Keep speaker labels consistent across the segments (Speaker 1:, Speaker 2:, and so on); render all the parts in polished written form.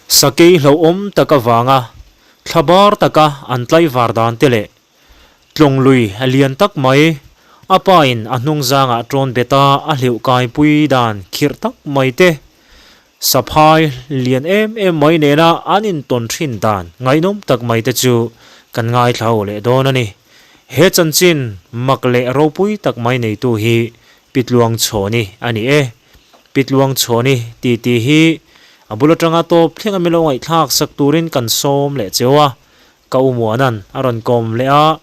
Speaker 1: Sakei hlauhawm tak avanga thlabar taka an tlaivar dan te leh Tlawng lui a lian tak mai, a pa in a hnung zangah tawn bet a a hleuh kaipui dan khirh tak mai te, saphai lian em em mai nena an intawn thin dan ngaihnawm tak mai te chu kan ngaithla ho leh dawn a ni. He chanchin mak leh ropui tak mai neitu hi Pitluang Chhawni a ni e. Pitluang Chhawni ti tih hi a bul atanga tawp thleng a milo ngaihthlak sak turin kan sawm leh cheu a. Ka u Muanan a rawn kawm leh a,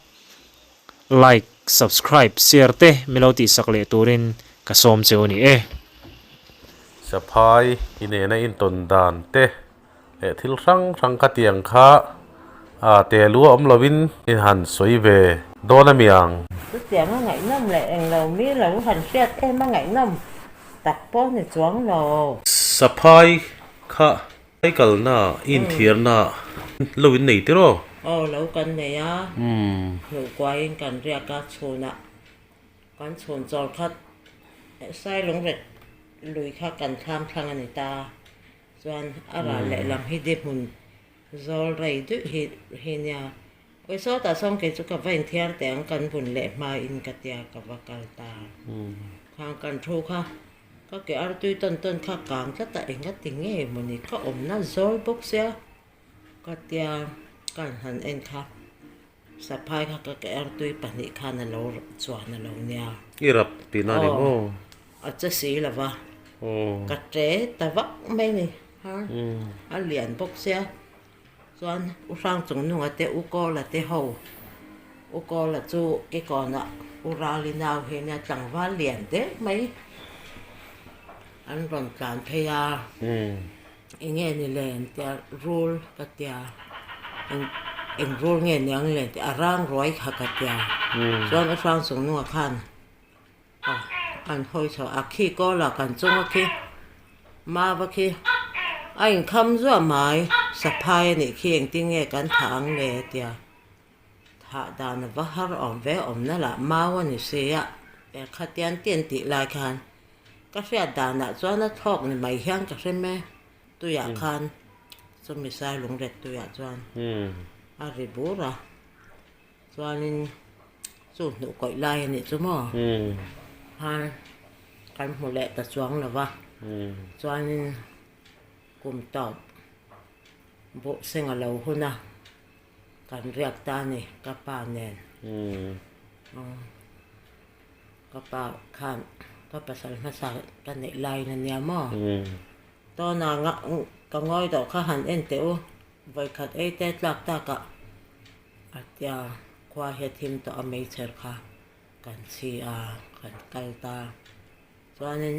Speaker 1: like, subscribe, share te mi lo tihsak leh turin ka sawm che u ni e.
Speaker 2: Saphai i nena intawn dan te leh thil hrang hrang kha tiang kha a te lu a awm lovin i han sawi ve dawn a mi ang.
Speaker 3: Chutiang a ngaihnawm leh englo mi lo han hriat em a ngaihnawm tak pawh ni chuang lo.
Speaker 2: Saphai kha I kalna, i inthiarna lo in nei tiraw?
Speaker 3: Aw, lo kan nei a, hnuh kuaiin kan riak a, chhunah kan chhun chawl kha Sailungrek lui kha kan thlam thlang a ni ta, chuan a ral lehlam hi di hmun zawl rei duih hi hi nia. Awi sawtah sawn kei chu ka va inthiar teh ang kan vun leh hmain ka tia ka va kal ta. Khang kan thu kha Ka ke artui tawn tawn kha kang tlat a, enga ti nge mawni ka awmna zawl bawk sia ka tia ka han en kha saphai kha ka ke artui pahnih khan a lo chuan a lo nia.
Speaker 2: I rap tihna a ni maw?
Speaker 3: A che si lo va, ka ṭe ta vak mai ni ha, a lian bawk sia chuan U Hrang Chungnunga te U Kawla te ho, U Kawla chu Kikawnah U Rali nau hi nia tlangval lian deuh mai an rawn tlan phei a, eng nge ni le an tia rul ka tia eng eng rul nge niang le an tia a rang ruai kha ka tia chuan U Hrang Chungnunga khan A, an hawi chho a, khi Kawla kan chunga khi Mava khi a inkham zuah mai, saphai a nih khi engtin nge kan thah ang le tia thah dan a va har awm ve awmna lah mau a ni si a, e khatian tian tih lai khan ka hriat danah chuan a thlawk ni mai hian ka hre mai tuiah khan chumi sai lungret tuiah chuan a ri bur a. Chuanin chu hnuh kawih lai a nih chu maw? Khan kan hmu leh ta chuang lo va, chuanin kum tawp buh seng a lo hun a, kan riak ta a ni ka pa nen. Ka pa khan ka pasal hmasa ka neih laiin a nia maw? Tawna ka ngawi deuh kha han en teh u, vawikhat ei te tlak takah. A tia khua hi a thim tawh a meichher kha kan chhi a kan kal ta chuanin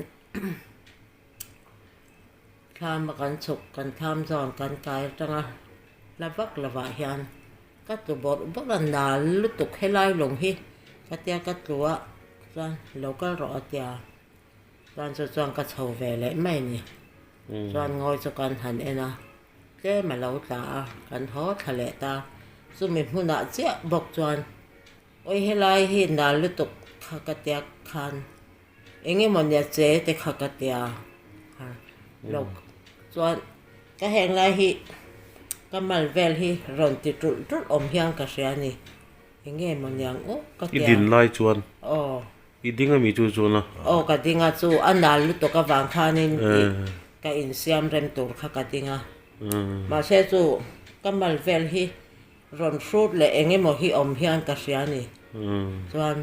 Speaker 3: thlam a kan chhuk kan thlam zawn kan kai atanga la vak lovah hian ka tlu bawrh bawrh a nal lutuk helai lung hi ka tia ka tlu a chuan lo kal rawh a tia chuan chu chuan ka chho ve leh mai a ni chuan ngawi chu kan han en a. Tlem a lo tla a, kan haw thla leh ta. Chumi hmunah chiah bawk chuan, Awi helai hi nal lutuk kha ka tia khan eng emaw nia che te kha ka tia lo chuan ka heng lai hi ka mal vel hi rawn ti ṭulh ṭulh awm hian ka hria a ni. Eng nge maw niang aw ka
Speaker 2: tia. I din lai chuan?
Speaker 3: Aw.
Speaker 2: I ding a mi chu chuan a?
Speaker 3: Aw ka ding a chu a nal lutuk avang khanin tih ka insiam rem tur kha ka ding a. Mahse chu ka mal vel hi rawn hrut leh eng emaw hi awm hian ka hria a ni. Chuan.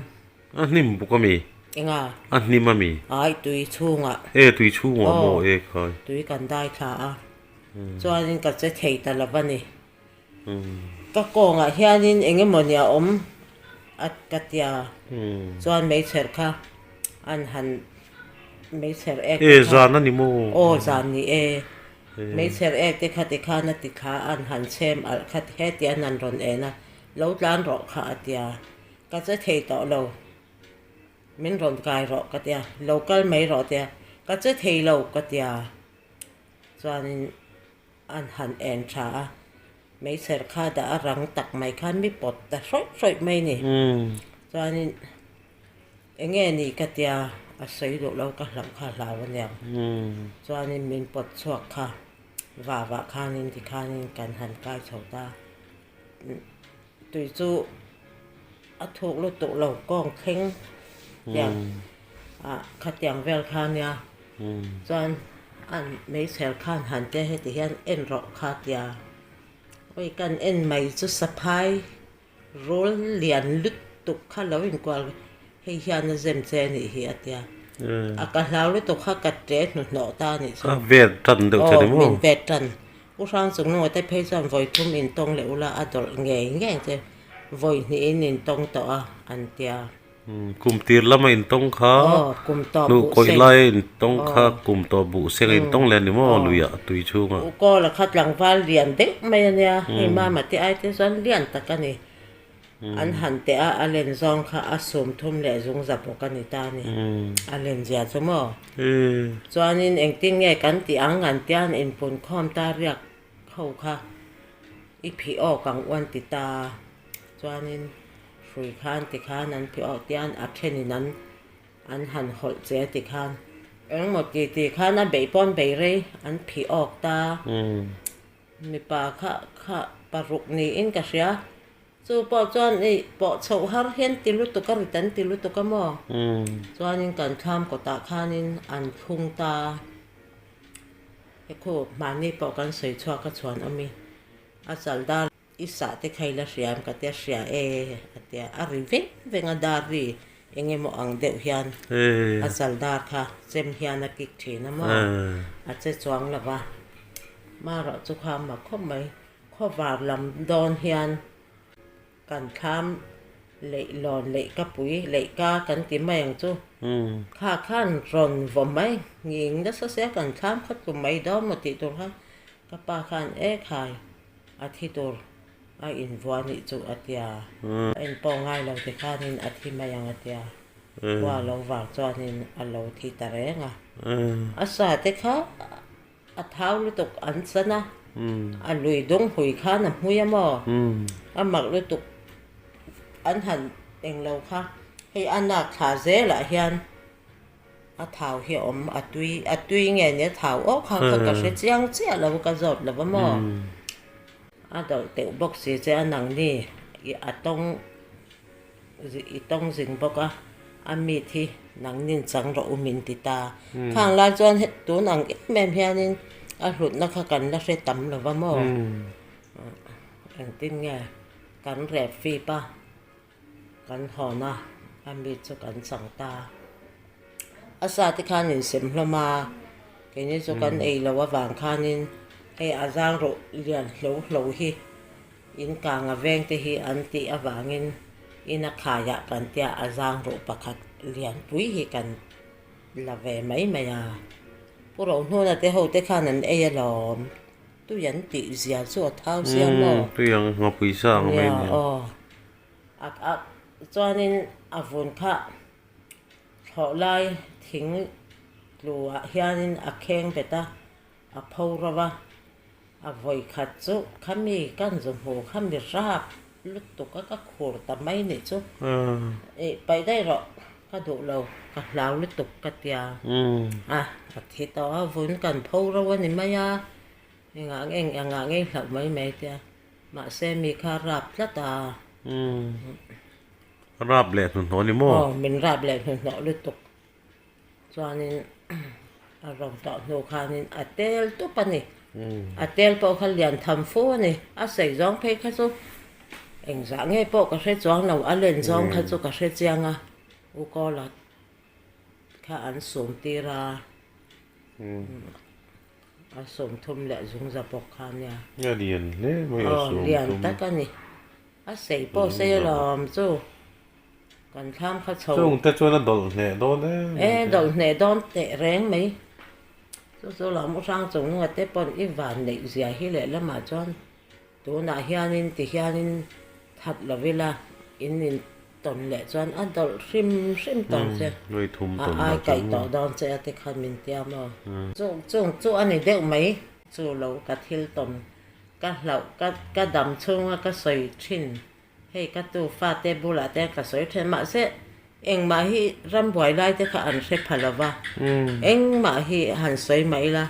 Speaker 2: A hnim bawk a mi?
Speaker 3: Enga?
Speaker 2: A hnim a mi?
Speaker 3: Ai tui chhungah.
Speaker 2: E tui chhungah maw e khai.
Speaker 3: Tui kan dai thla a. Chuanin ka che thei ta lo va ni. Ka kawngah hianin eng emawni a awm a ka tia chuan meichher kha an han meichher ek te
Speaker 2: kha zan a ni maw?
Speaker 3: Aw zan ni e meichher ek te kha tikhan a ti thla an han chhem alh kha heti an han rawn en a lo tlan rawh kha a tia ka che thei tawh lo min rawn kai rawh ka tia lo kal mai rawh tia ka che thei lo ka tia chuanin. An han en tha a, meichher kha dah a rang tak mai khan mi pawt ta hrawih hrawih mai ni. Chuanin eng nge ni ka tia a sawi duh lo ka hlauh kha hlau aniang. Chuanin min pawt chhuak kha. Vavah khanin tikhanin kan han kai chho ta. Tui chu a thuk lutuk lo kawng thleng tiang ah khatiang vel kha nia chuan an meichher khan han tia heti hian en rawh kha tia awi kan en mai chu saphai Rul lian lutuk kha lo inkual hei hian a zem che a nih hi a tia. A ka hlau lutuk kha ka ṭe hnuhnawh ta a nih chu.
Speaker 2: A vet ṭan deuh che ni maw?
Speaker 3: Aw, min vet ṭan. U Hrang chung nunga te phei chuan vawi thum intawng leh ula a dawlh ngei ngei ang che. Vawi hnihin intawng tawh a, an tia.
Speaker 2: Kum tir lama intawng kha, hnuh kawih laia intawng kha kum tawh buh seng a intawng leh a ni maw luiah tui chhungah.
Speaker 3: U Kawla kha tlangval lian deuh mai a nia, hei mama te ai te chuan lian tak a ni. An han teh a, a len zawng kha a sum thum leh zung za bawk a ni ta a ni. A len zia chu maw? Chuanin engtin nge kan tih ang an tia an inpunkhawm ta riak ho kha i phih awk ang u an ti ta. Chuanin hrui khan tikhan an phih awk tian a thenin an an han hawlh che a tikhan engmaw ti ti khan a beih pawn bei rei an phih awk ta. Mipa kha kha paruk niin ka hria. Chu pawh chuan i pawh chhoh har hian ti lutuk a rit an ti lutuk a maw? Chuanin kan thlam kawtah khanin an thlung ta. Hekhu mahni pawh kan sawi chhuak a chhuan awm i a chal dar. I sah te kha i la hria em ka tia hria e a tia a ri veng veng a dar ri eng emaw ang deuh hian a chal dar kha chem hian a kik thin a maw a che chuang lo va marawh chu kha a mak khawp mai khawvar lam dawn hian kan thlam leih lawn leih ka pui leih ka kan ti mai ang chu kha khan rawn vaw mai nghing nasa sia kan thlam kha tlu mai dawn maw tih tur kha ka pa khan e khai. A thi tur a invuah nih chu a tia. A inpawh ngai lo ti khanin a thi mai ang a tia. Khua lo vang chuanin a lo thi ta reng a. A sa te kha a thau lutuk an chan a, a lui dung hui khan a hmui a maw? A mak lutuk an han englo kha. Hei a nak thla zelah hian A thau hi a awm, a tui, a tui nge ni a thau awk kha kha ka hre chiang chiah lo ka zawt lo va maw? A dawlh teuh bawk si che a nang ni i a tawng i tawng zing bawk a, a meat hi nang nin chang rawh u min ti ta. Khang lai chuan tun ang em em hianin a hlutna kha kan la hre tam lo va maw? Engtin nge kan rep fip a. Kan hawn a, a mi chu kan chang ta. A sa te khan insem hlawm a, keini chu kan ei lo avang khanin hei a zang ruh lian hlo hlo hi in kang a veng te hi an tih avangin in a khaiah kan tia a zang ruh pakhat lianpui hi kan la ve mai mai a. Pu Rohnuna te ho te khan an ei alawm. Tui an tih zia chu a thau sia maw?
Speaker 2: Tui ang ngapui sa ang mai nia.
Speaker 3: Aw. A a chuanin a vun kha thlawh lai thing tlu ah hianin a kheng bet a, a pho ro va. A vawi khat chu khami kan zu hmu khami rap lutuk a ka khur ta mai nih chu. Ih paih daih rawh ka duh lo ka hlau lutuk ka tia. A a thi tawh a vun kan pho ro a ni mai a. Engah nge engah nge hlauh mai mai tia mahse mi kha rap tlat a.
Speaker 2: Rap leh hnuhnawh a ni maw?
Speaker 3: Aw min rap leh hnuhnawh lutuk. Chuanin a ro tawh hnu khanin a tel tup a ni. A tel pawh kha lian tham fu a ni. A sei zawng phei kha chu engzah nge pawh ka hre chuang lo, a len zawng kha chu ka hre chiang a, U Kawla kha an sum tir a, a sum thum leh zungza bawk kha a nia.
Speaker 2: A lian hle mai a sum thum.
Speaker 3: Aw lian tak a ni. A sei pawh sei alawm chu. Kan thlam kha chho.
Speaker 2: Chung te chuan a dawlh hneh dawn em.
Speaker 3: E dawlh hneh dawn teh reng mai. Chu chu lam u hrang chung nunga te pawn i van neih zia hi leh lamah chuan tunah hianin ti hianin that lo ila in in tawn leh chuan a dawlh hrim hrim tawh che. A ai kaih tawh dawn che a ti khan min tia maw. Chung chung chu a ni deuh mai. Chu lo ka thil tawn ka hlauh ka ka dam chhunga ka sawi thin. Hei ka tu fate bulah te ka sawi then mahse engmah hi rambuai lai te kha an hre pha lo va, engmah hi han sawi mah ila.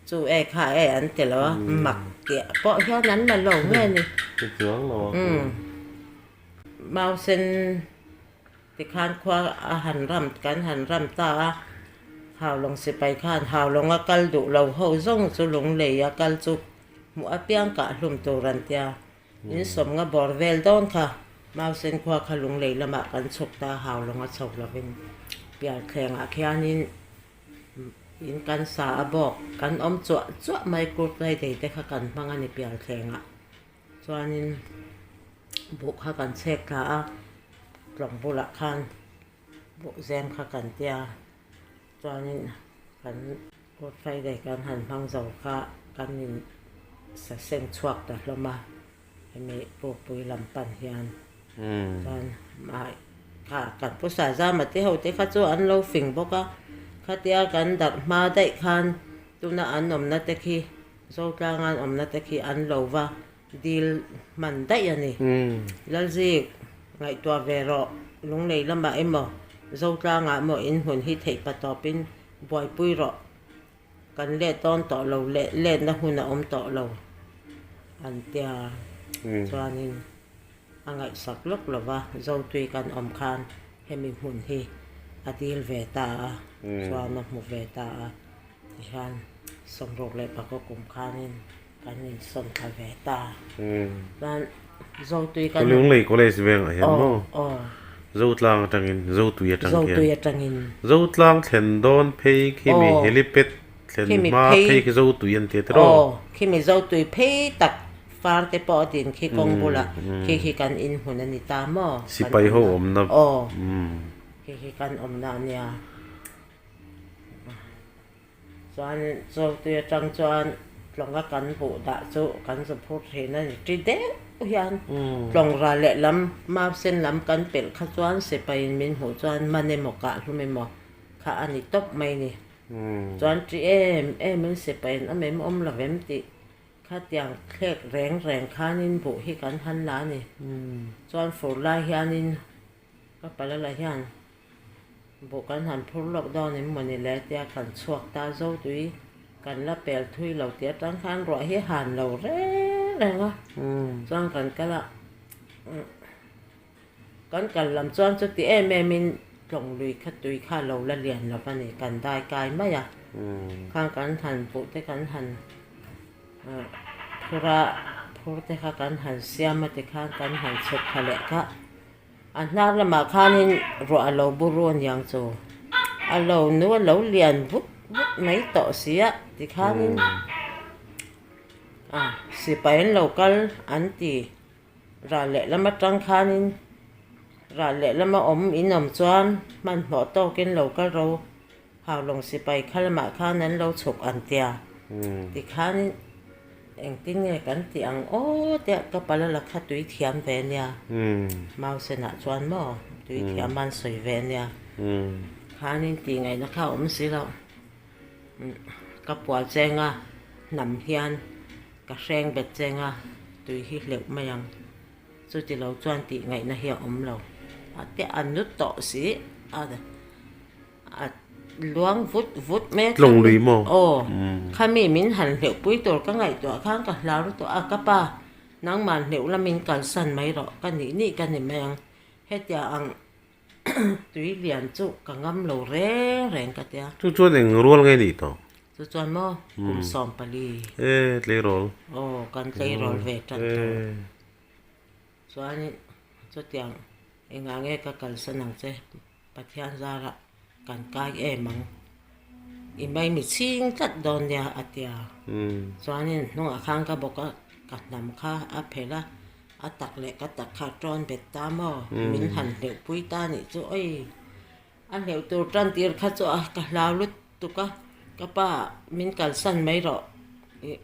Speaker 3: Chu e kha e an ti lo a, mak tih pawh hian an la lo nge ni. Umm Mausen tikhan khua a han ram kan han ram ta a, Haulawng sipai khan Haulawnga kal duh lo ho zawng chu lunglei a kal chu hmuh apiang kah hlum tur an tia. In sawmnga bawr vel dawn kha Mausen khua kha lunglei lamah kan chhuk ta a, Haulawnga chho lovin Pialthlengah khianin In kan sa a bawk, kan awm chuah chuah mai kurtai dei te kha kan hmang a ni pialthlengah chuanin buh kha kan chhek thla a, tlawng bulah khan buh zem kha kan tia chuanin kan kurtai dei kan han hmang zo kha kan in sa seng chhuak ta hlawm a. Hemi pukpui lam pan hian chuan kha kan pu Saizama te ho te kha chu an lo fing bawk a, khatia kan darh hma daih khan tuna an awmna te khi Zotlanga an awmna te khi an lo va dil hman daih a ni. Lalzik ngaihtuah ve rawh Lunglei lamah emaw Zotlangah emaw inhmun hi theih patawpin buaipui rawh. Kan let dawn tawh lo leh letna hun a awm tawh lo an tia chuanin a ngaihsak lawk lo va, Zotui kan awm khan hemi hmun hi a dil ve ta a, chuan a hmu ve ta a, tihian sawmruk leh pakua kum khanin kan insawn thla ve ta. Chuan Zotui kan.
Speaker 2: Lunglei College vengah hian maw?
Speaker 3: Aw.
Speaker 2: Zotlang atangin, Zotui atang khian.
Speaker 3: Zotui atangin.
Speaker 2: Zotlang thlen dawn phei khimi helipad thlen hma phei khi Zotui an ti a tiraw?
Speaker 3: Aw, khimi Zotui phei tak far te pawh a din khi kawng bulah khi khi kan inhmun a ni ta maw?
Speaker 2: Sipai ho awmna.
Speaker 3: Aw, khi khi kan awmna a nia. Chuan Chawltui atang chuan tlawnga kan buh dah chu kan zu phur thin a ni. Ṭi deuh hian tlawng ral lehlam Mausen lam kan pelh kha chuan sipaiin min hmuh chuan man emaw kah hlum emaw kha a ni tawp mai ni. Chuan ṭi em emin sipaiin awm em awm lo vem tih khatiang thlek reng reng khanin buh hi kan han la a ni. Chuan fur lai hianin ka palala hian Buh kan han phur lawk dawn em mawni le tia kan chhuak ta zo tui kan la pel thui lo tih atang khan ruah hi han lo reng reng a chuan kan kal a kan kal lam chuan chuti em em in tlawng lui kha tui kha lo la lian lo va ni kan dai kai mai a khang kan han buh te kan han phur a phur te kha kan han siam a tikhan kan han chhuk thla leh kha. A hnar lamah khanin ruah a lo buru a niang chu. A lo nu a lo lian vut vut mai tawh si a tikhanin a sipai an lo kal an ti. Ral lehlam atang khanin ral lehlama awm in awm chuan hmanhmawh tawkin lo kal ro Haulawng sipai kha lamah khan an lo chhuk an tia. Tikhanin engtin nge kan tih ang aw tia ka pala la kha tui thiam ve nia. Mausenah chuan maw tui thiam an sawi ve nia. Khanin tih ngaihna kha a awm si lo. Ka pual chenga hnam hian ka hreng bet chenga tui hi hleuh mai ang. Chuti lo chuan tih ngaihna hi a awm lo. A te a nu tawh si a. A luang vut vut mai a.
Speaker 2: Tlawng lui maw?
Speaker 3: Aw, khami min han hleuhpui tur ka ngaihtuah khan ka hlau lutuk a, ka pa nangman hleuh la min kalsan mai rawh ka nih nih ka ni mai ang, hetia ang tui lian chu ka ngam lo reng reng ka tia.
Speaker 2: Chu chuan eng rual nge nih tawh?
Speaker 3: Chu chuan maw kum 14.
Speaker 2: E, tleirawl.
Speaker 3: Aw, kan tleirawl ve tan tawh. Chuanin chutiang engah nge ka kalsan ang che? Pathian zarah kan kai em ang. I maimi chhing tlat dawn nia a ti a. Chuanin hnungah khan ka bawk a, ka hnam kha a phelh a, a tak leh ka tak kha a tawn bet ta maw? Min han hleuhpui ta nih chu awi. A hleuh tur tan tir kha chu a ka hlau lutuk a, ka pa min kalsan mai rawh ih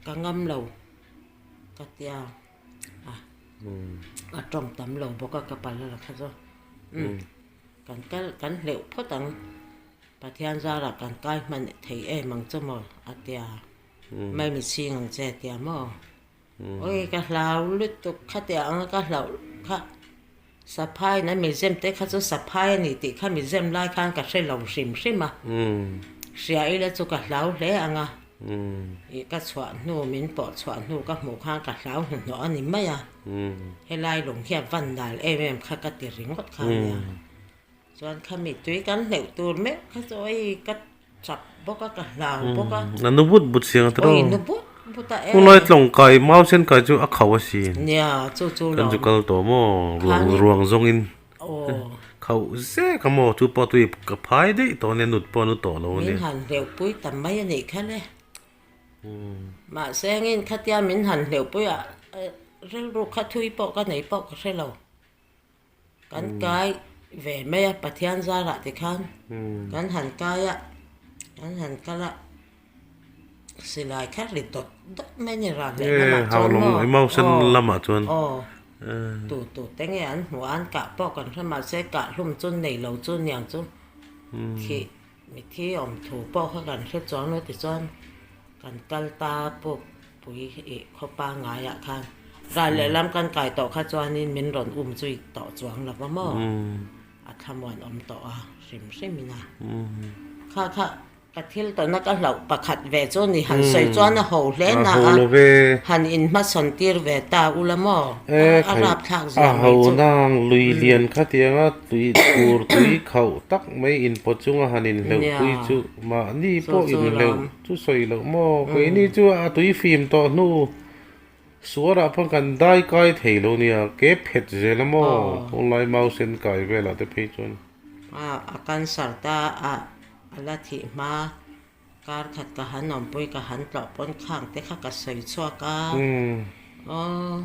Speaker 3: ka ngam lo ka ti a. A tawng tam lo bawk a ka pal a la kha chu. Umm kan kal kan hleuh phawt ang Pathian zarah kan kai hman thei em ang chu maw a tia mai mi chhing ang che a tia maw awi ka hlau lutuk khatia anga ka hlauh kha saphai in a mizem te kha chu saphai a ni tih kha mizem lai khan ka hre lo hrim hrim a hria ila chu ka hlau hle ang a. Ih ka chhuah hnu min pawh chhuah hnu ka hmuh khan ka hlau hnuhnawh a ni mai a. Helai lung hi a van nal em em kha ka ti ringawt kha a nia. Chuan khami tui kan hleuh tur meuh kha chu oi ka chak bawk a ka hlau bawk a.
Speaker 2: A nu but but siang a tiraw.
Speaker 3: Oi nu but but a e.
Speaker 2: Khulai tlawng kai mau sen kai chu a khauh a sin.
Speaker 3: Nia chu chu
Speaker 2: lawm. Kan chu kal tawh maw ruang ruang zawng in.
Speaker 3: Aw.
Speaker 2: Khauh zek a maw chu pawh tui ka phai daih tawh a nia nut pawh a nu tawh lo a nia.
Speaker 3: Min han hleuh pui ta mai a nih kha le. Mahse engin khatia min han hleuh pui a rilru kha thui pawh ka nei pawh ka hre lo. Kan kai ve mai a, Pathian zarah tikhan kan han kai a, kan han kal a, silai kha ri dawt dawt mai a ni ral leh lamah chuan maw aw aw tu tu te nge an hmuh a an kah pawh kan hre mahse kah hlum chu nei lo chu niang chu thih Mithi awm thu pawh kha kan hre chuang lo tichuan kan kal ta puk pui ih khaw pangaiah khan ral lehlam kan kai tawh kha chuanin min rawn um zui tawh chuang lo va maw a thlamuan awm tawh a hrim hrimin a kha kha ka thil tawhna ka hlauh pakhat ve chu ni han sawi chuan a ho hle na a han inhmasawn tir ve ta ula maw a rapthlak zia mai chu.
Speaker 2: A ho nang lui lian khatianga Tui tur tui khauh tak mai inpawt chunga han inhleuh pui chu mahni pawh inhleuh chu sawi loh maw? Keini chu a tui fim tawh hnu suarah pawh kan dai kai thei lo nia, ke phet zel a maw? Tunlai mau sen kai velah te phei chuan.
Speaker 3: A cancer ta a a la thih hma kar khat ka han awmpui ka han tlawh pawn khang te kha ka sawi chhuak a, aw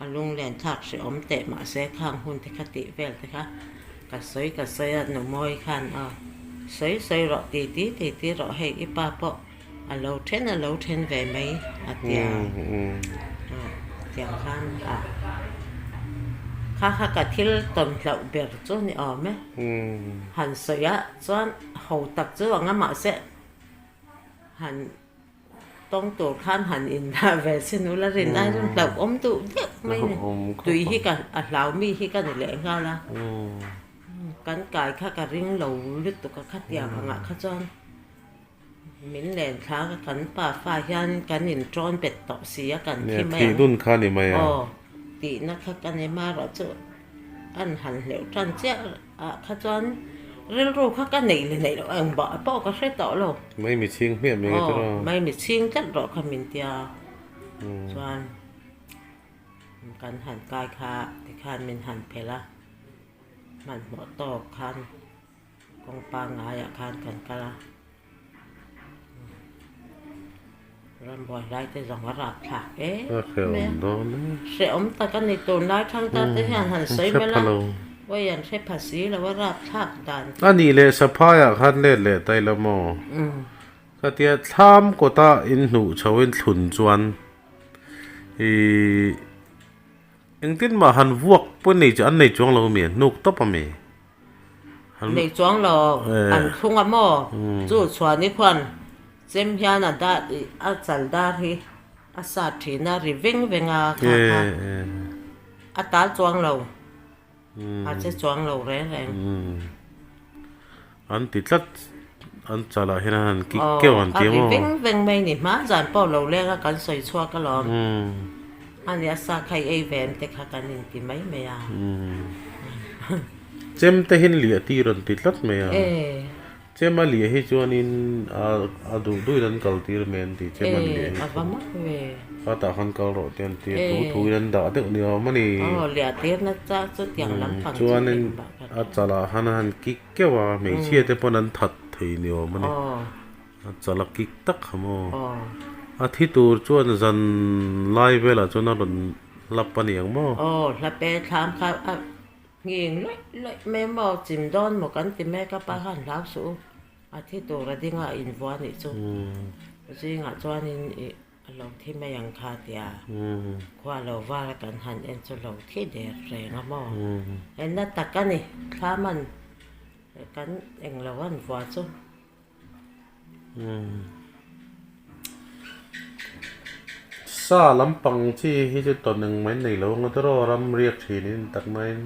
Speaker 3: a lunglen thlak hrehawm teh mahse khang hun te kha tih vel te kha ka sawi ka sawi a Numawi khan aw sawi sawi rawh ti ti ti ti rawh hei i pa pawh a lo then a lo then ve mai a ti a, tiang khan a kha kha ka thil tawn hlauh ber chu ni awm e han sawi a chuan. Ho tak chu anga mahse han tawng tur khan han indah ve sin ula rin ai chuan hlauh awm duh deuh mai a ni. Tui hi ka a hlau mi hi ka ni leh nghal a, kan kai kha ka ring lo lutuk a khatiang angah kha chuan min len thlak a kan pa fa hian kan intawn bet tawh si a kan thi mai ang aw tihna kha ka ni marawh chu an han hleuh tan chiah. Ah kha chuan rilru kha ka neih leh neih loh engmah pawh ka hre tawh lo.
Speaker 2: Mai mi chhing hmiah mai nge tawh.
Speaker 3: Aw mai mi chhing tlat rawh kha min tia chuan kan han kai kha tikhan min han phelh a, hmanhmawh tawk khan kawng pangaiah khan kan kal a. Rambuai lai te zawng a rap thlak em mai a, hrehawm tak a ni tunlai thangtar te hian han sawi mel a, vawi an hre pha si lo a rap thlak dan
Speaker 2: A nih leh saphaiah khan let leh ta ila maw? Khatia thlam kawta inhnuh chhoin thlun chuan ih engtin mah han vuak pawh nei chu an nei chuang lo a mi, hnuk tawp a mi?
Speaker 3: Nei chuang lo, an thlung a maw? Chu chhuani khuan chem hian a dar a chal dar hi a sat thin a, ri veng veng a kha kha a tal chuang lo, a che chuang lo reng reng.
Speaker 2: An ti tlat, an chalah hian an han kik keuh an ti a maw?
Speaker 3: Aw, a ri veng veng mai ni, hma zan pawh lo leng a kan sawi chhuak alawm. A nia sa kha i ei ve em te kha kan inti mai mai a.
Speaker 2: Chem te hian liah tir an ti tlat mai a. Chem a liah hi chuanin a duh duhin an kal tir mai an ti chem an liah hi chu.
Speaker 3: A va mak ve.
Speaker 2: Khatah khan kal rawh te an ti a, thu thuin an dah deuh ni awm a ni.
Speaker 3: Aw, liah tirna chang chu tiang lampang chu
Speaker 2: Chuanin
Speaker 3: engmah ka
Speaker 2: a chalah khan a han kik keuh a, hmeichhia te pawn an that thei ni awm a ni. A chal a kik tak kha maw? A thi tur chuan zan lai velah chuan a rawn hlap a ni ang maw?
Speaker 3: Aw, hlap e, thlam kha a nghing luih luih mai maw? Chim dawn maw kan ti mek a, pa khan hlau suh u. A thi tur a ding a, a invuah a nih chu. Zingah chuanin ih a lo thi mai ang kha tia khua lo var a kan han en chu lo thi der reng a maw? Enna tak a ni, thlam an kan englo an vuah chu.
Speaker 2: Sa lampang chi hi chu tawn eng mai nei lo ang a tiraw ram riak thin in tak maiin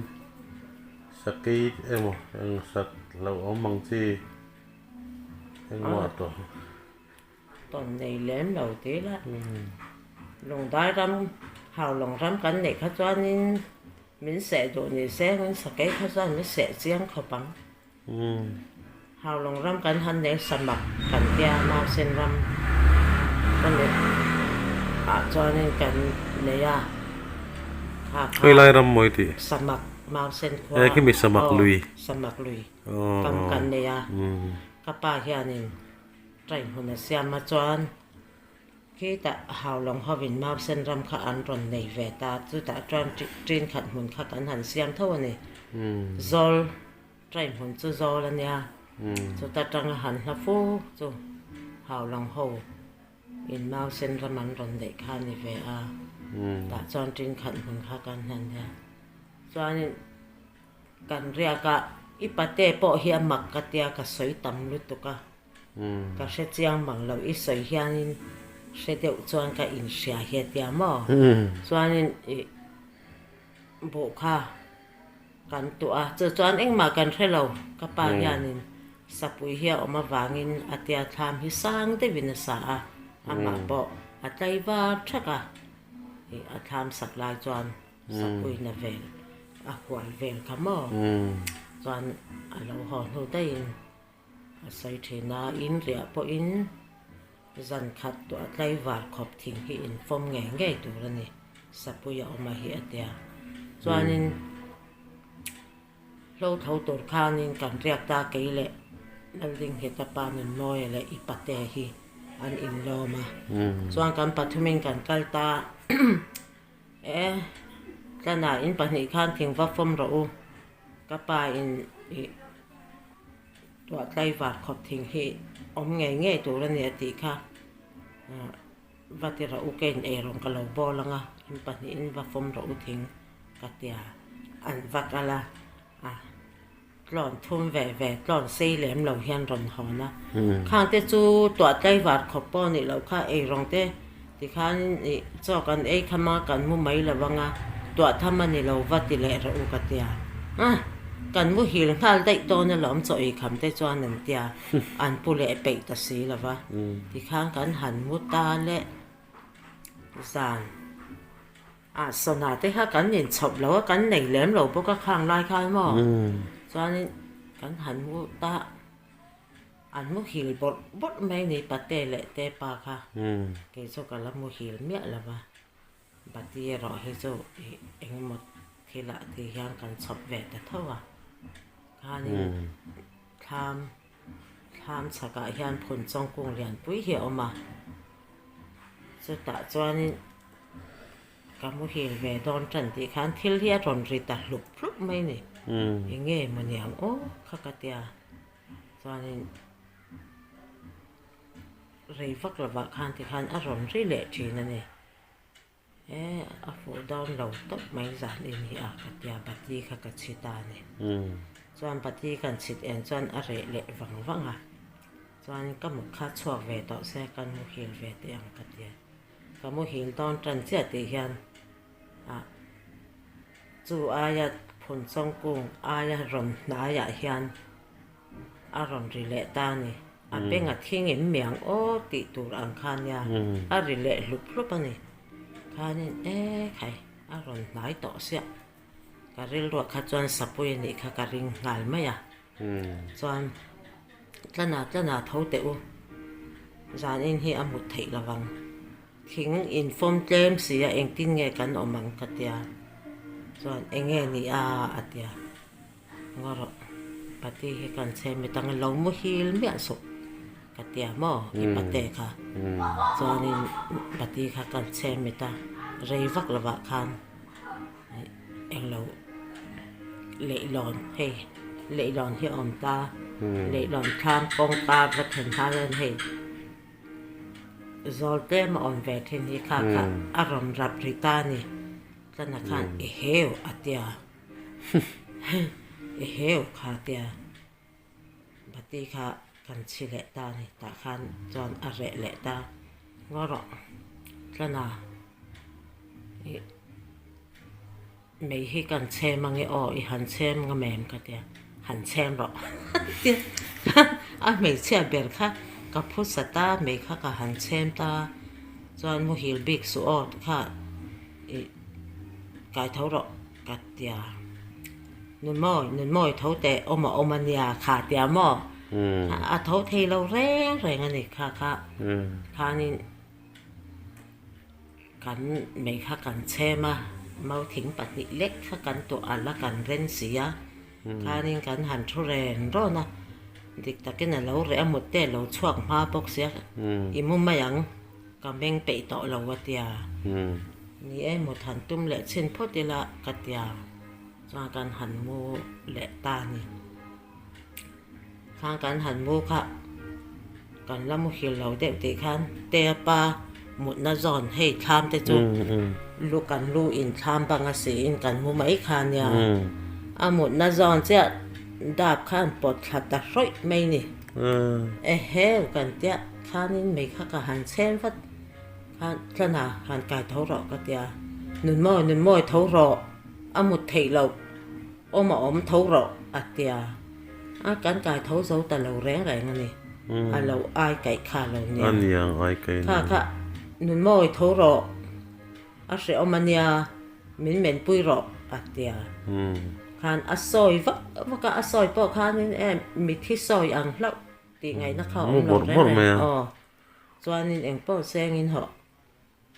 Speaker 2: sakei emaw eng sat hlauhawm ang chi engmah tawh.
Speaker 3: Tawn nei lem lo tih ila Lungdai ram, Haulawng ram kan neih kha chuanin min seh duh ni se min sakei kha chuan min seh chiang khawp ang. Haulawng ram kan han nei samak kan tia Mausen ram ka neih ah chuanin kan nei a kha kha
Speaker 2: Khawi ram mawi tih?
Speaker 3: Samak Mausen khua
Speaker 2: Eh khimi samak lui.
Speaker 3: Samak lui kam kan nei a ka pa hianin train hun a siam a chuan Khitah Haulawng hovin Mausen ram kha an rawn nei ve ta, chutah chuan ṭin khat hmun kha kan han siam tho a ni. Zawl, train hmun chu zawl a nia, chuta tanga han hla fu chu Haulawng ho in Mausen ram an rawn neih kha a ni ve a, tah chuan ṭin khat hmun kha kan han nia. Chuanin kan riak a, i pate pawh hi a mak ka tia ka sawi tam lutuk a. Ka hre chiang mang lo, i sawi hianin hre deuh chuan ka inhria hi a tia maw? Chuanin i buh kha kan tuah a, chu chuan engmah kan hre lo, ka pa hianin sapui hi a awm avangin a tia thlam hi sang deuhin a sa a, amah pawh a tlai var thak a, i a thlam sak lai chuan sapuina vel a hual vel kha maw? Chuan a lo haw hnu daihin. A sawi thin a, in riah pawhin zan khat tuah tlaivar khawp thing hi in fawm ngei ngei tur a ni, Sapui a awm a hi a tia. Chuanin hlo tho tur khanin kan riak ta kei leh Laldingheta pa Nunmawia leh i pate hi an inlawm a. Chuan kan pathumin kan kal ta e, tlanah in pahnih khan thing va fawm rawh u, ka pa in ih. Tuah tlaivar khawp thing hi awm ngei ngei tur a ni a tih kha va ti rawh u ka in ei rawng ka lo bawl ang a, in pahnihin va fawm rawh u thing ka tia an va kal a, a tlawn thum ve ve tlawn sei lem lo hian rawn hawn a, khang te chu tuah tlaivar khawp pawh nih loh kha ei rawng te Tikhan ih chaw kan ei kham a, kan mu mai lo ang a, tuah tham a ni lo va ti leh rawh u ka tia. Ah! Kan muhil nghal daih dawn alawm chaw ei kham te chuan an tia, an pu leh peih ta si lo va. Tikhan kan han mu ta leh zan ah sawna te kha kan inchhawp lo a, kan nei lem lo bawk a khang lai khan maw? Chuanin kan han mu ta. An muhil bawrh bawrh mai ni pate leh te pa kha kei chu ka la muhil miah lo va, bati erawh hi chu ih engemaw thilah ti hian kan chhawp ve ta tho a, khanin thlam thlam chhakah hian phun chawngkung lianpui hi a awm a, chutah chuanin ka muhil ve dawn tan tih khan thil hi a rawn ri ta hlup hlup mai ni, enge maw niang aw kha ka tia. Chuanin rei vak lovah khan tikhan a rawn ri leh thin a ni. E a fuh dawn lo tawp mai zan in hi a ka tia bati kha ka chhit a ni. Chuan bati kan chhit en chuan a reh leh vang vang a. Chuanin ka mut kha chhuak ve tawh se kan muhil ve teh ang ka tia. Ka muhil dawn tan chiah tih hian ah chu aia phun chawngkung aia rawn hnaiah hian a rawn ri leh ta a ni. A beng a thing em miang aw tih tur ang kha nia a ri leh hlup hlup a ni. Khanin e khai a rawn hnai tawh siah. Ka rilruah kha chuan sapui a nih kha ka ring nghal mai a. Chuan tlana tlana tho teh u zanin hi a mut theih lovang. Thing infawm tlem si a engtin nge kan awm ang ka tia chuan enge ni a a tia ngaw rawh pati hi kan chhe mi tang lo muhil miah suh ka tia maw i pate kha chuanin pati kha kan chhe mi ta rei vak lovah khan englo leihlawn hei leihlawn hi a awm ta leihlawn thlam kawngka va then hlan hei. Zawl tlem a awm ve thin hi kha kha a rawn rap ri ta a ni. Tlana khan i heu a tia. I heu kha a tia. Bati kha kan chhi leh ta a ni. Tah khan chuan a reh leh ta. Ngaw rawh Tlana i Mei hi kan chhem ange aw, i han chhem ngam em ka tia, han chhem rawh a tia, a hmeichhia ber kha. Ka phu sat a, mei kha ka han chhem ta chuan muhil bik suh aw kha ih kai tho rawh ka tia. Nunmawi, Nunmawi tho teh awm a awm a nia kha tia maw? A tho thei lo reng reng a ni kha kha khanin Kan mei kha kan chhem a, mauthing pahnih lek kha kan tuah alh a, kan ren si a, khanin kan han thu ren rawn a, dik takin a lo reh a, mut te a lo chhuak hma bawk sia, i mu mai ang, ka meng peih tawh lo a tia, ni e mut han tum leh chhin phawt ila ka tia, chuan kan han mu leh ta a ni. Khang kan han mu kha kan la muhil lo deuh tih khan Tea pa mutna zawn hei thlam te chu lu kan lu in thlam bang a siin kan mu mai kha nia. A mutna zawn chiah dap khan pawt thla ta hrawih mai ni. Eheu kan tia khanin mei kha ka han chhem vat khan tlana han kai tho rawh ka tia. Nunmawi nunmawi tho rawh a mut theih loh. Awm a awm tho rawh a tia. A kan kai tho zo ta lo reng reng a ni. A lo ai kaih kha lo nia.
Speaker 2: A niang ai kaih
Speaker 3: nia. Kha kha nunmawi tho rawh a hrehawm a nia min menpui rawh a tia. Khan a sawi vak vak a, a sawi pawh khanin em mithi sawi ang hlauh tih ngaihna kha a awm lo reng reng. Aw chuanin engpawh sengin hawh.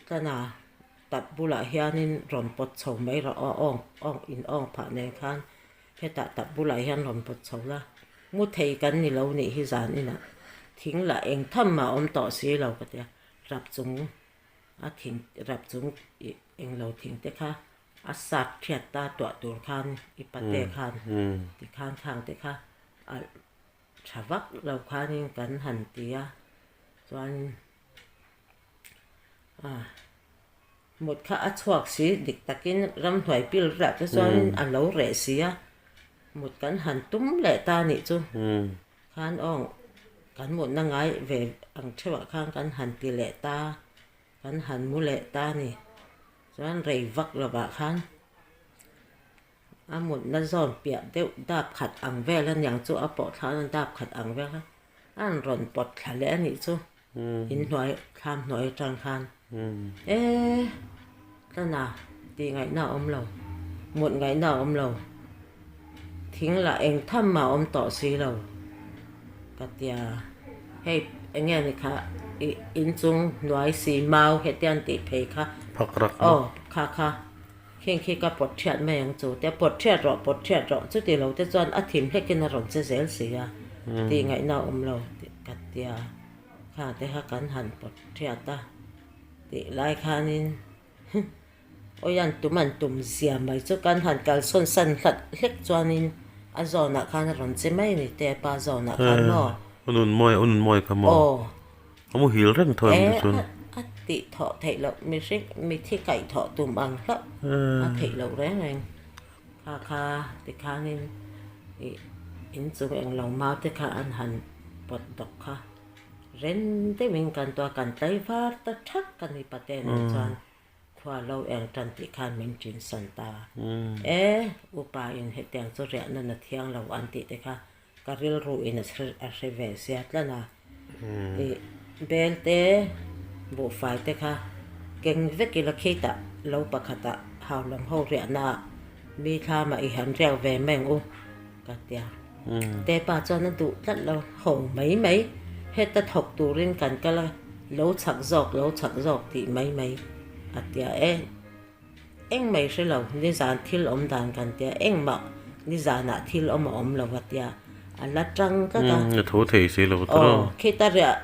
Speaker 3: Tana tap bulah hianin rawn pawt chho mai rawh aw, awng awng in awng phah nen khan hetah tap bulah hian rawn pawt chho la, mu thei kan ni lo nih hi zan inah thing lah eng tham mah a awm tawh si lo ka tia, rap chung a thing rap chung ih eng lo thing te kha a sat thiat ta tuah tur khan i pate khan tikhan khang te kha a tha vak lo khanin kan han ti a chuanin. Mut kha a chhuak si dik takin ramhnuai pil riah te chuanin a lo reh si a, mut kan han tum leh ta nih chu khan awng kan mutna ngai ve ang theuhah khan kan han ti leh ta, kan han mu leh ta ni. Chuan rei vak lovah khan a mutna zawn piah deuh dap khat ang vel a niang chu a pawh thla a dap khat ang vel kha a rawn rawn pawt thla leh a nih chu. In hnuai thlam hnuai atang khan e tlana tih ngaihna a awm lo, mut ngaihna a awm lo, thing lah eng tham mah a awm tawh si lo ka tia hei eng nge ni kha ih inchung hnuai si mau hetiang tih phei kha aw kha kha. Khing khi ka pawt thiat mai ang chu tia pawt thiat rawh pawt thiat rawh chuti lo te chuan a thim hlekin a rawn che zel si a tih ngaihna a awm lo tih ka tia kha te kha kan han pawt thiat a tih lai khanin awian tum an tum zia mai chu kan han kalsawn san hlat hlek chuanin a zawnah khan a rawn che mai a ni te pa zawnah khan maw.
Speaker 2: U Nunmawi u Nunmawi kha maw.
Speaker 3: Aw.
Speaker 2: A muhil reng tho em chu chuan.
Speaker 3: A tih thawh theih loh mihring mithi kaih thawh tum ang hlauh a theih loh reng reng. Kha kha tikhanin ih inchung englo mau te kha an han pawt dawk kha ren deuhin kan tua kan tlai var ta thak a ni pate nen chuan khua lo eng tan tih khan min ṭin san ta. E upa in hetiang chu riahna na thiang lo an tih te kha Ka rilru in a hre ve sia tlat a, ih bel te buhfai te kha keng vek ila khitah lo pakhatah hau lam ho riahna ah mi thlamah i han riak ve mai ang u ka tia. Te pa chuan a duh tlat lo, ho mai mai heta thawk turin kan kal a, lo chhak zawk lo chhak zawk tih mai mai a tia e. Engmah i hre lo, nizan thil awm dan kan tia, engmah nizanah thil awm a awm lo a tia, a la tang tlat a.
Speaker 2: A tho thei si lo tawh.
Speaker 3: Aw, khita riah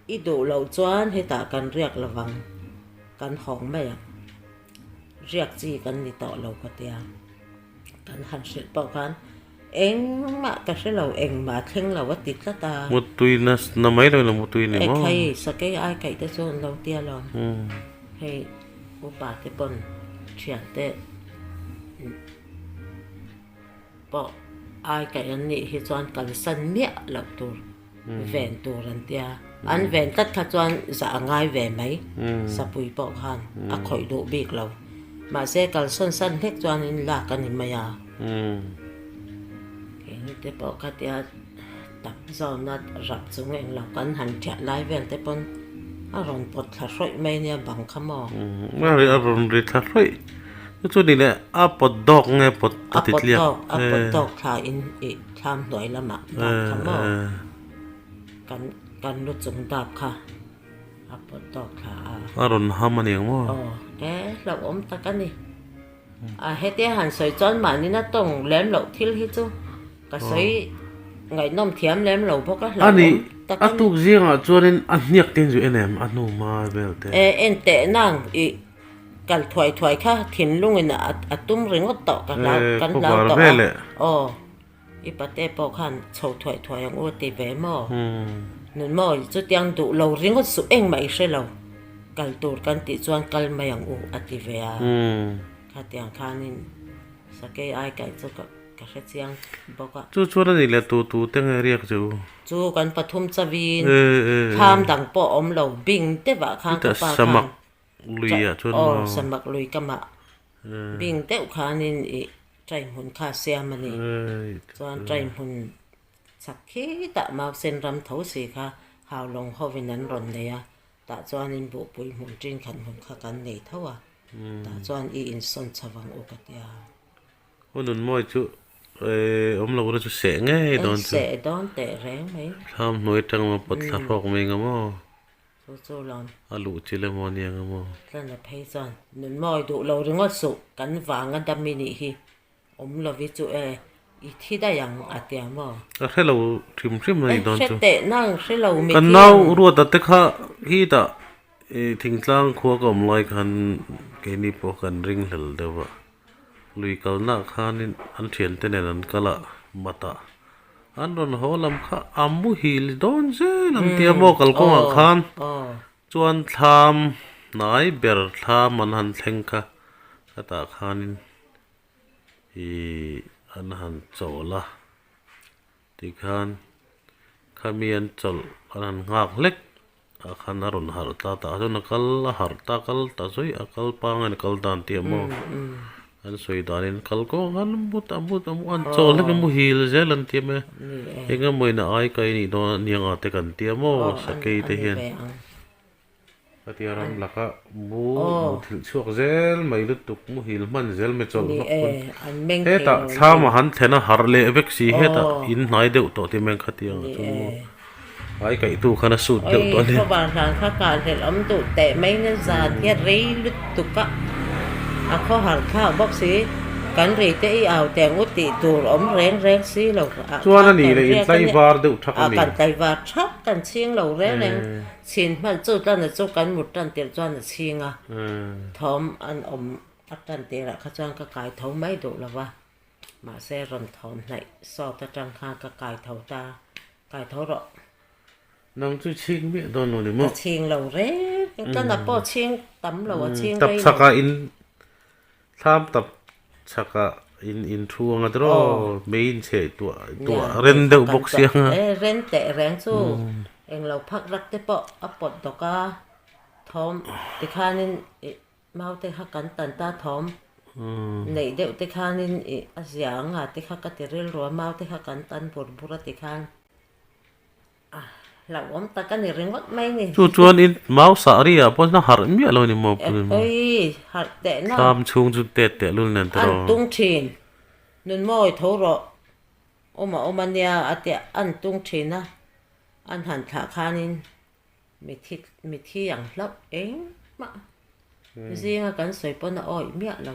Speaker 3: i duh loh chuan hetah kan riak lo vang, kan hawng mai ang. Riak chi kan ni tawh lo ka tia, kan han hrilh pawh khan engmah ka hre lo, engmah thleng lo a ti tlat a.
Speaker 2: Mutui na mai lo ila mutui ni maw?
Speaker 3: Ekhai, sakei ai kaih te chu an lo tia lo. Hei. Upa te pawn thian te pawh ai kaih an nih hi chuan kalsan miah loh tur ven tur an tia. An ven tlat kha chuan zah a ngai ve mai sapui pawh khan a khawih duh bik lo. Mahse kalsawn san hlek chuanin lak a ni mai a. Keini te pawh kha tia. Tap zawna rap chung eng lo kan han ṭhiah lai vel te pawn a rawn pawt thla hrawih mai nia bang kha maw?
Speaker 2: A rawn ri thla hrawih. Chu chu ni leh a pawt dawk nge pawt a ti tliak?
Speaker 3: A pawt dawk, a pawt dawk thla in ih thlam hnuai lamah dap kha maw? Kan kan lu chung dap kha a pawt dawk thla a.
Speaker 2: A rawn ham a ni ang maw?
Speaker 3: Aw, e hlauhawm tak a ni. A hetia han sawi chuan mahnina tawng lem loh thil hi chu ka sawi ngaihnawm thiam lem lo bawk a hlauhawm tak
Speaker 2: a ni. A tuk zingah chuanin a hniak te in zu en em a hnu hma vel te?
Speaker 3: E en teh nang i kal thuai thuai kha thinlungin a tum ringawt tawh ka hlau kan hlau tawh a aw. I pate pawh khan chho thuai thuai ang u a ti ve maw? Nun maw chutiang duh lo ringawt suh engmah i hre lo, kal tur kan tih chuan kal mai ang u a ti ve a. Khatiang khanin sakei ai kaih chu ka hre chiang bawk a.
Speaker 2: Chu chuan a nih leh tu tu te nge riak che u?
Speaker 3: Chu kan pathum chavin thlam dang pawh awm lo bing deuhah khan ka pa khan.
Speaker 2: Samak luiah chuan maw?
Speaker 3: Aw samak lui kamah bing deuh khanin i Trai hmun kha siam a ni. Chuan trai hmun chak khitah Mausen ram tho si kha Haulawng hovin an rawn nei a, tah chuanin buhpui hmun ṭin khat hmun kha kan nei tho a, tah chuan i insawn chho ang u ka ti a.
Speaker 2: Aw Nunmawi chu awm lo ula chu seh ngei dawn chu.
Speaker 3: Seh dawn teh reng mai.
Speaker 2: Thlam hnuai atang maw pawt thla hrawk mai nga maw.
Speaker 3: Chu chu lawm.
Speaker 2: A luh chi le maw nia nga maw?
Speaker 3: Tlana phei chuan nun mawi duh lo ringawt suh, kan vanga dam i nih hi awm lovi chu e, i thi daih ang a tia maw?
Speaker 2: Ka hre lo hrim hrim a ni dawn chu.
Speaker 3: E hre teh nang hre lo mi thi ang.
Speaker 2: Kan nau Ruata te kha hitah thingtlang khua ka awm lai khan keini pawh kan ringhlel deuh a, lui kalnaah khanin an thiante nen an kal a, matah An rawn haw lam kha a muhil dawn zel ang tia maw kalkawngah khan chuan thlam hnai ber thlam an han thleng kha khatah khanin ihh an han chawl a tikhan khami an chawlh an han nghak hlek ah khan a rawn harh ta tah chuan a kal a harh ta kal ta zawih a kal pangain a kal dan tih maw an sawi danin kal kawng khan mut a mut a an chawl hlek a muhil zel an ti mai a eng emaw in a ai kai nih dawn a niang ah te kan tia maw sakei te hian Khatia ram laka mu muthilh chhuak zel mai lutuk muhil hman zel mai chawlh hlawk pawn hetah thlam a han thlen a harh leh vek si hetah in hnai deuh tawh tih mai khatia ang chu maw ai kaihtu khan a sut deuh tawh a ni.
Speaker 3: Khawvar hlan kha kah hlelh awm duh teh mai na zan hian rei lutuk a a khawhar thlak bawk si kan ri te i au teh ngut tih tur awm reng reng si lo
Speaker 2: Chuan a nih leh in tlaivar deuh thak a ni.
Speaker 3: Kan tlaivar thak kan chhing lo reng reng. Chhin hman chu tana chu kan mut tan tirh chuan a chhing a, thawm an awm a tan tirah kha chuan ka kai tho mai duh lo va, mahse rawn thawm hnaih sawt atang khan ka kai tho ta, kai tho rawh.
Speaker 2: Nang chu chhing miah dawn lo ni maw?
Speaker 3: Ka chhing lo reng, tana pawh chhing tam lo a chhing
Speaker 2: rei lo. Tap chakah in Thlam tap chhakah in in thu anga tiraw mei in cheh tuah tuah ren deuh bawk si anga.
Speaker 3: E ren teh reng chu englo phak rak te pawh a pawt dawk a thawm tikhanin ih mau te kha kan tan ta thawm neih deuh te khanin ih a zia anga te kha ka ti rilru a mau te kha kan tan bur bur a tikhan. A hlauhawm tak a ni ringawt mai ni.
Speaker 2: Chu chuan in mau sah ri ah pawh chuan harh miah lo ni maw pu Nunmawi?
Speaker 3: Oi harh teh na.
Speaker 2: Thlam chhung chu tet teh lul nen tawh.
Speaker 3: An tung thin. Nunmawi tho rawh. Awm a awm a nia a tia an tung thin a. An han thlah khanin mithi mithi ang hlauh engmah zinga kan sawi pawn a awih miah lo.